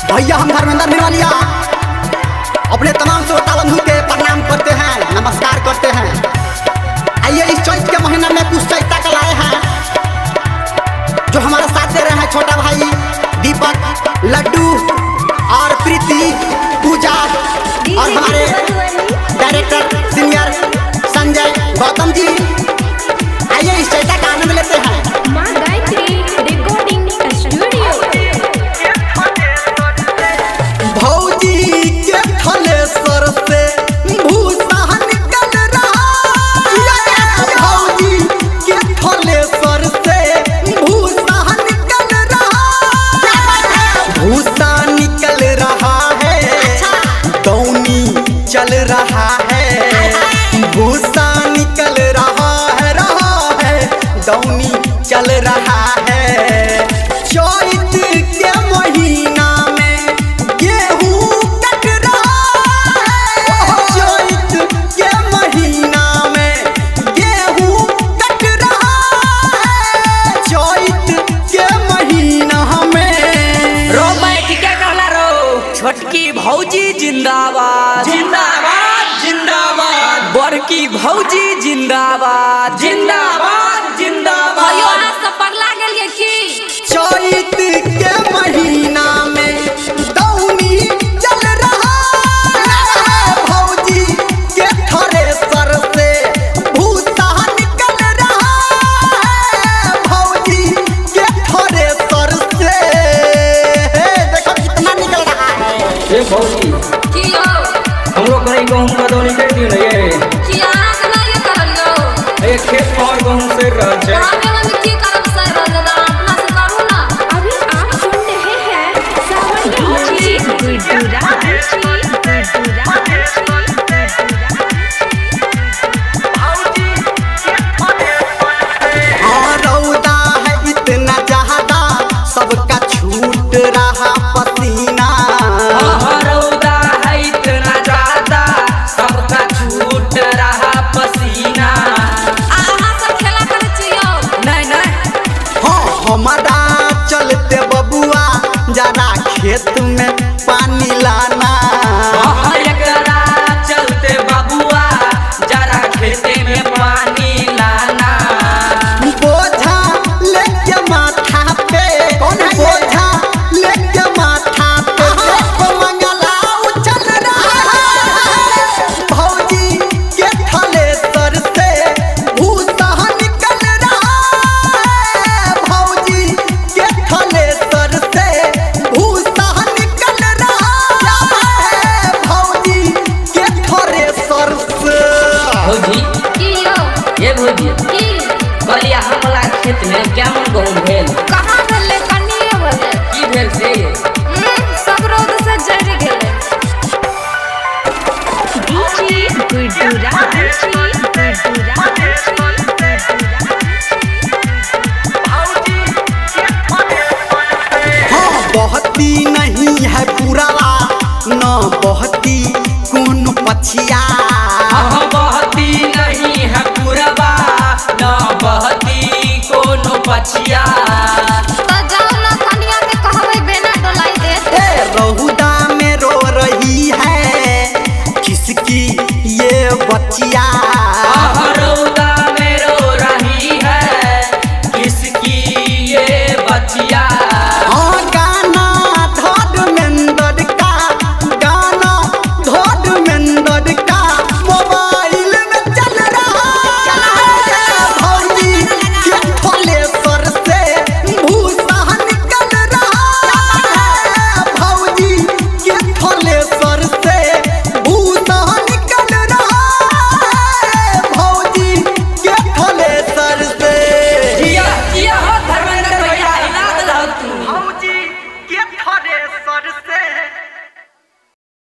भैया हम धर्मेंद्र निरवलिया अपने तमाम श्रोता बंधु के प्रणाम करते हैं, नमस्कार करते हैं। आइए इस चैत के महीना में कुछ चैता का लाए हैं जो हमारा साथ दे रहे हैं छोटा भाई दीपक, लड्डू और प्रीति, पूजा और हमारे डायरेक्टर सीनियर संजय गौतम जी। आइए इस चैता का आनंद लेते हैं। माँ गायत्री रिकॉर्डिंग स्टूडियो। भौजी के थलेसर से भूसा निकल रहा है। भौजी के थलेसर से भूसा निकल रहा है। भूसा निकल रहा है, दौनी चल रहा है। भूसा निकल रहा है, रहा है, दौनी चल रहा है। चैत के महीना में गेहूं कट रहा है। चैत के महीना में गेहूं कट रहा है। चैत के महीना में रो बैठ के कहला रो छोटकी भौजी जिंदाबाद जिंदाबाद जिंदाबाद, बड़की भौजी जिंदाबाद जिंदाबाद जिंदाबाद। अयो अहाँ सब पगला गेलियै की? चैत के महीना में दौनी चल रहा है। भौजी के थ्रेसर से भूसा निकल रहा है। भौजी के थ्रेसर से देखो कितना निकल रहा है। ए भौजी, की यौ? हमरो कहीं गहूम के दौनी कर दियो ने ये। की अहाँके नहि करल यौ? ए खेत पर गहूम सड़ रहल छै। हम एहिमे की करब सर रहल, अपना से करू ना। अभी आप सुन रहे हैं सावन की गुड्डू राज। हाँ, रौदा है इतना ज्यादा, सबका छूट रहा पसीना। हाँ, रौदा है इतना ज्यादा, सबका छूट रहा पसीना। आ अहाँ सब खेला करै छी यौ? नहीं नहीं। हाँ, हमारा चलते बबुआ जरा खेत में पानी लाना। हाँ, एकरा चलते बबुआ जरा खेते में पानी लाना। बोझा लेके माथा पे, कौन है बोझा लेके माथा पे, देखो मंगला उछल रहा है। भौजी के थलेसर से भूसा निकल रहा है। भौजी के थलेसर से भूसा निकल रहा है। भौजी के थ्रेसर से। भौजी, की यौ? ए भौजी, की? कहलियै हमला खेत में क्या मन गहूम भेल? कहाँ भेलै? कनिए भेलै। की भेल से? सब रौद से जरि गेलै। डीजे गुड्डू राज। हाँ, बहती नहीं है पुरावा न बहती कोन पछिया। हाँ, बहती नहीं है पुरवा न बहती कोनो पछिया।